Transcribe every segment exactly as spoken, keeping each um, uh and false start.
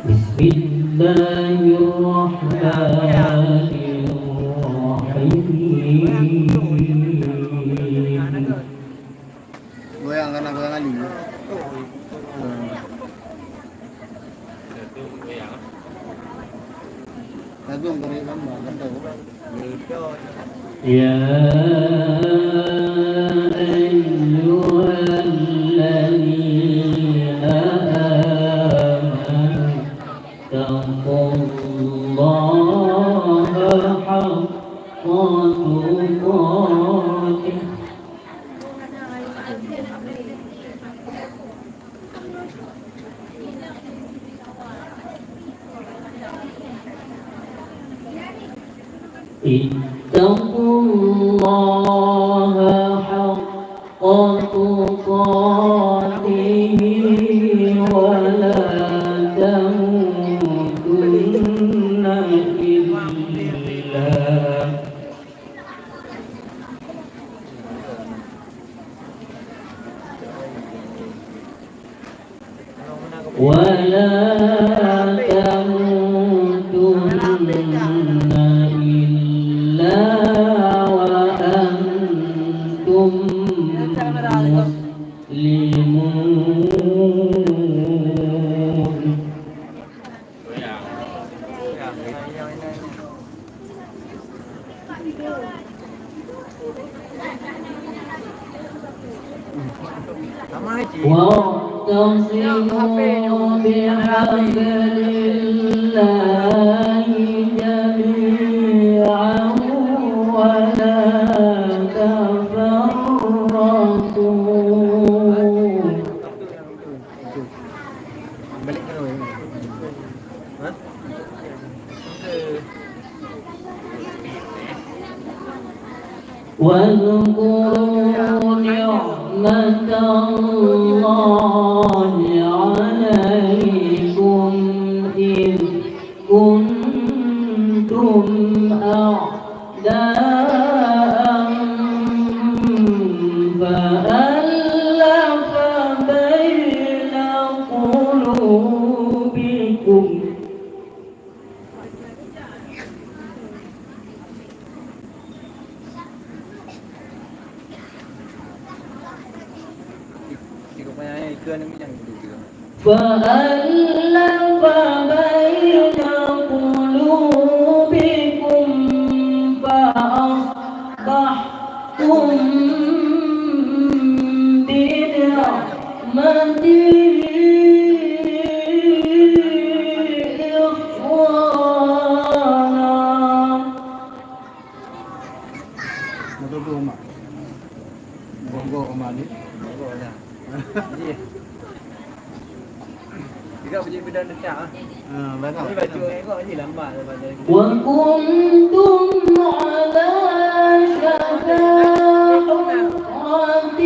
Bismillahirrahmanirrahim. Goyang karena goyang Ali. Lagu yang goyang lama, kan tahu. يا أيها الذين آمنوا اتقوا الله حق تقاته. اتقوا الله حق تقاته ولا تموتن إلا ولا تموتن إلا وأنتم مسلمون. واعتصموا بحبل الله جميعا ولا تفرقوا. Balik ke rumah. Ha? واذكروا نعمة الله عليكم إذ كنتم أعداء فألف بين قلوبكم. فألف بين قلوبكم فأصبحتم بنعمته إخوانا. Motor tu, Mak. Bongkok, Mak, ni. Bongkok dah. Iya. Tiga biji bidang dekat, ah. Ha, betul. Ini baju engkau ni lambat daripada وكنتم على شفا حفرة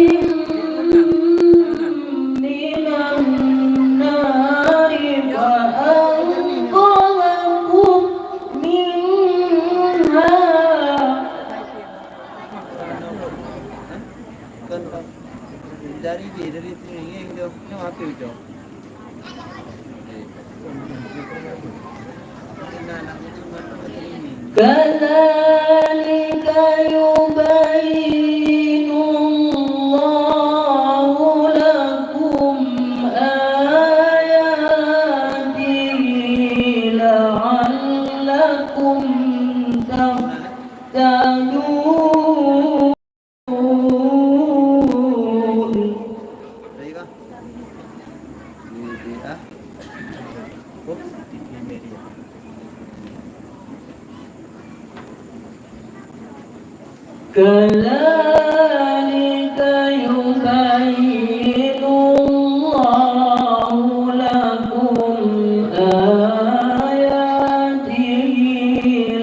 من النار فأنقذكم منها. Dari dia, dari sini, ni tu. Ni apa tu? كذلك يبين الله لكم آياته لعلكم تهتدون. كذلك يبين الله لكم آياته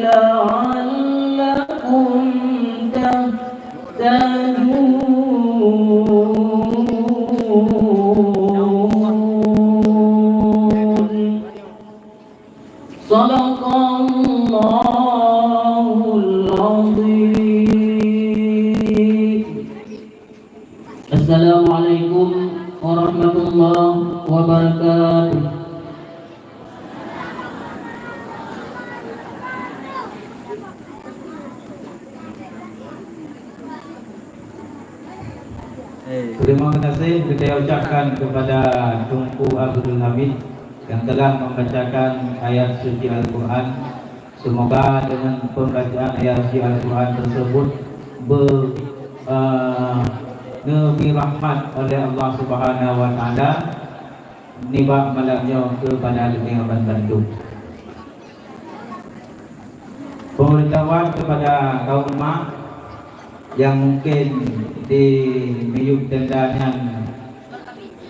لعلكم تهتدون. صدق الله العظيم. السلام عليكم ورحمة الله وبركاته. Terima kasih kita ucapkan kepada Teungku Abdul Hamid yang telah membacakan ayat suci Al-Quran. Semoga dengan pembacaan ayat suci Al-Quran tersebut ber, eh, neubri rahmat oleh Allah Subhanahu wa Taala nibak malam nyoe kepada leueh bandum. Pemberitahuan kepada kaum mak yang mungkin di miyueb tenda nyan,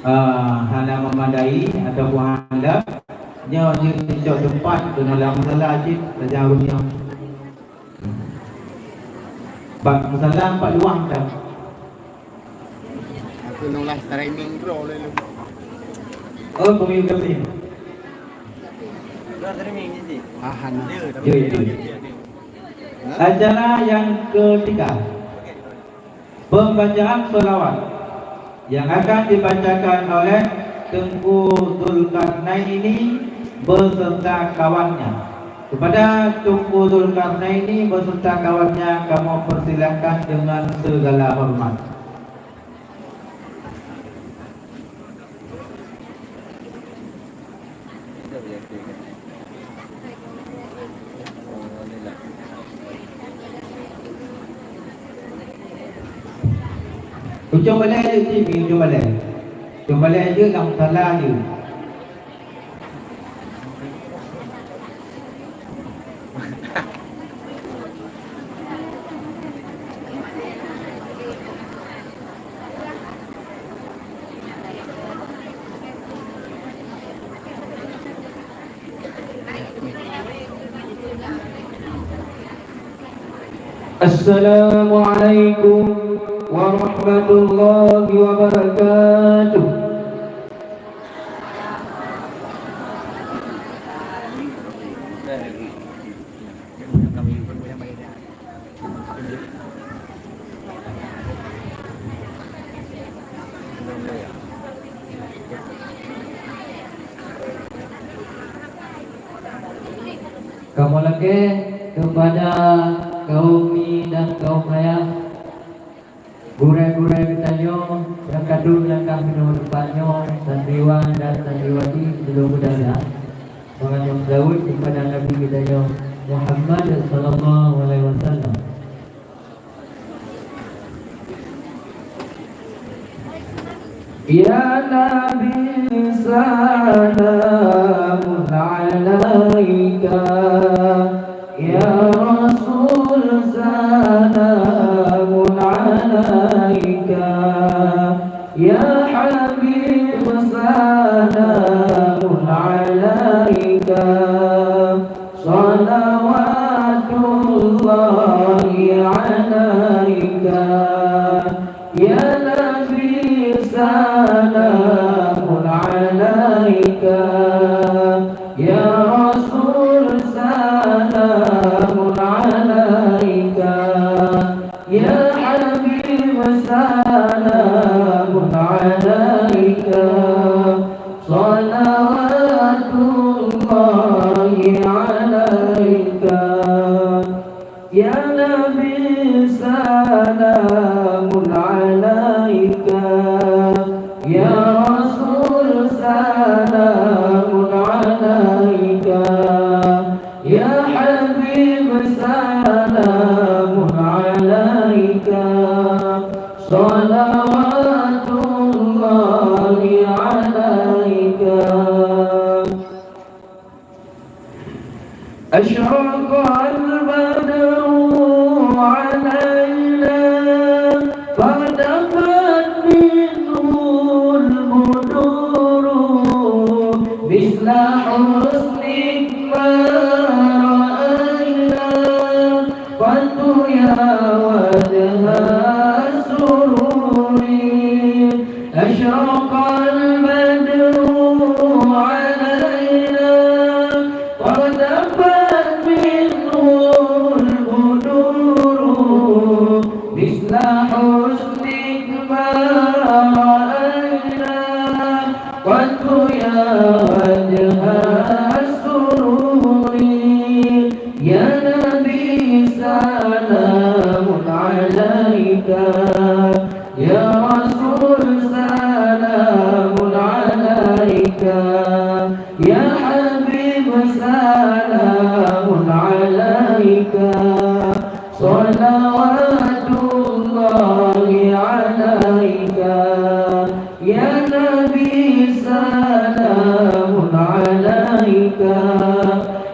ah, hana memadai ataupun hana, nyoe jeuet cok teumpat keunoe lam musala cit sajan ureuëng nyoe. Bak musala empat luwah dah. Aku nolak streaming bro lalu. Oh, pemimpin. Streaming ni. Ah, hana. Dia, dia, dia, dia, dia. Acara yang ketiga, pembacaan selawat yang akan dibacakan oleh Teungku Zulkarnaini beserta kawannya. Kepada Teungku Zulkarnaini beserta kawannya, kamoe persilakan dengan segala hormat. Ujong balai jeuet cit, ujong balai. Ujong balai jeuet lam musala jeuet. Assalamualaikum warahmatullahi wabarakatuh. Kamoe lakée keupada kaum mi dan kaum ayah, gurée-gurée geutanyoe nyang ka dum nyang ka meunoe teumpat nyoe, santriwan dan santriwati, seuluruh peudala, mangat nyoe seulaweuet keupada Nabi geutanyoe Muhammad sallallahu alaihi wasallam. Ya Nabi, salamun alaika. Ya Rasul, salamun alaika. Ya Habib, salamun alaika. Salawatullahi alaika. Ya Nabi, salamun alaika. Ya Rasul, salamun alaika. Ya Habib, salamun alaika. Salawatullahi alaika. Ya Nabi, salamun alaika. Ya Rasul, salamun alaika. Ya Habib, salamun alaika. Salawatullahi alaika. أشرق البدر علينا فدفت منه البدور مثل حسنك ما رأينا قط يا وجه السرور. أشرق البدر علينا وارتفعت منه البدور مثل حسنك ما رأينا قط يا وجه السرور. يا نبي سلام عليك. يا حبيب سلام عليك، صلوات الله عليك. يا نبي سلام عليك،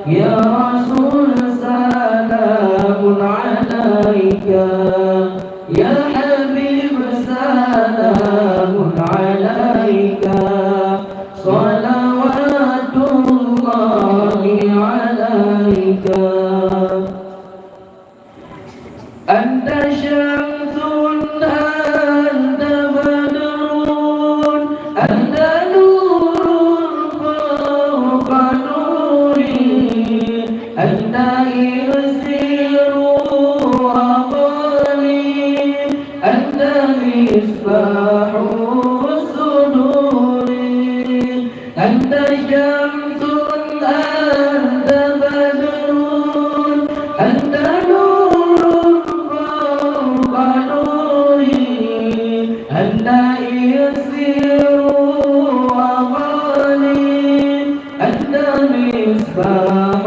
يا رسول سلام عليك، يا حبيب سلام عليك، صلوات الله عليك. أنت شمس، أنت بدر، أنت نور فوق نوري، أنت إكسير أعضاني، أنت مصباح الصدور. أنت شمس، أنت بدر، أنت نور فوق نوري، أنت إكسير أعضاني، أنت مصباح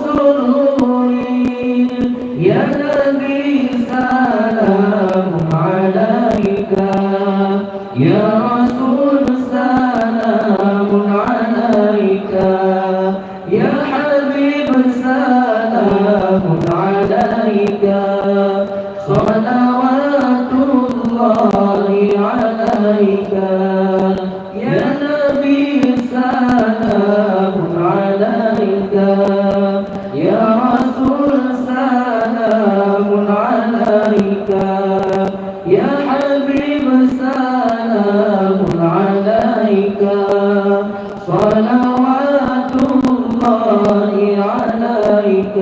سروري. يا نبي سلام عليك، يا رسول سلام عليك، يا حبيب سلام عليك، صلوات الله عليك. يا نبي سلام عليك، يا رسول سلام عليك، يا حبيب سلام عليك، صلوات الله عليك.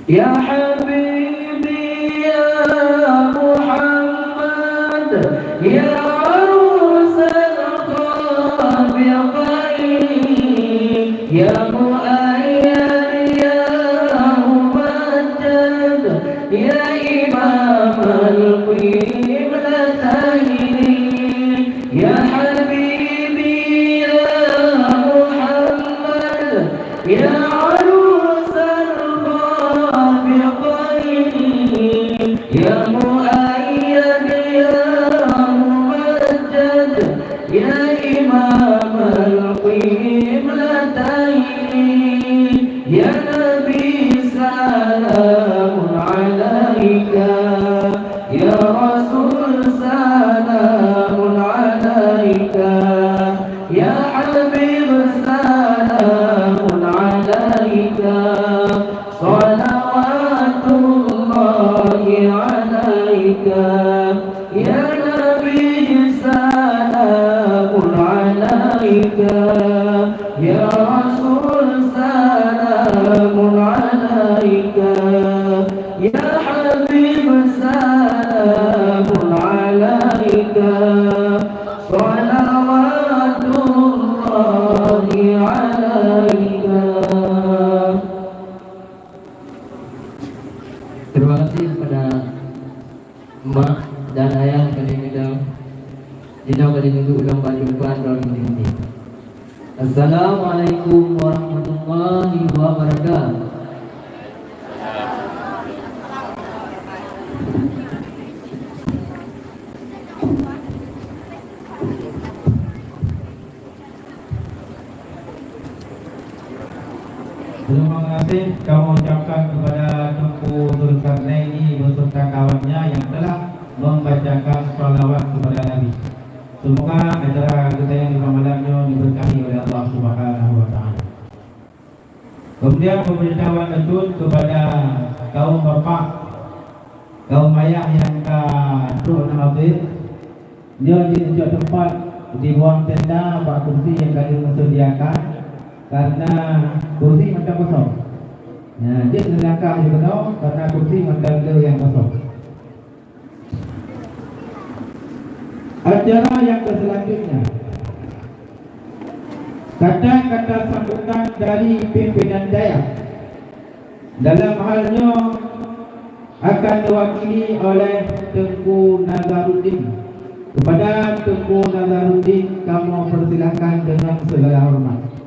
يا حبيبي يا محمد، يا عروس الخافقين، يا مؤيد يا ممجد، يا إمام القبلتين، يا حبيبي يا محمد، يا عروس الخافقين، يا مؤيد يا ممجد، يا إمام القبلتين، يا نبي سلام عليك، يا رسول سلام عليك، يا حبيب سلام عليك، صلوات الله عليك. يا نبي سلام عليك، يا رسول سلام عليك، يا حبيب سلام عليك، صلوات الله عليك. Terima kasih kepada mak dan ayah kami, jinoe kami tunduk lom bak depan droeneuh. Assalamualaikum warahmatullahi wabarakatuh. Terima kasih kami ucapkan kepada Teungku Zulkarnaini beserta kawannya yang telah membacakan salawat kepada Nabi. Semoga acara kita yang di malam nyoe diberkahi oleh Allah Subhanahu wa Taala. Kemudian pemberitahuan betul kepada kaum bapak, kaum ayah yang ka trok na hadir, nyoe jeuet cok teumpat di ruang tenda bak kursi nyang ka lheueh meuseudiakan, karena kursi mantong kosong. Nah, jeuet neulangkah di keunoe karena kursi mantong le nyang kosong. Acara yang selanjutnya, kata-kata sambutan dari pimpinan dayah. Dalam hal nyoe akan diwakili oleh Teungku Nazaruddin. Kepada Teungku Nazaruddin kamoe persilakan dengan segala hormat.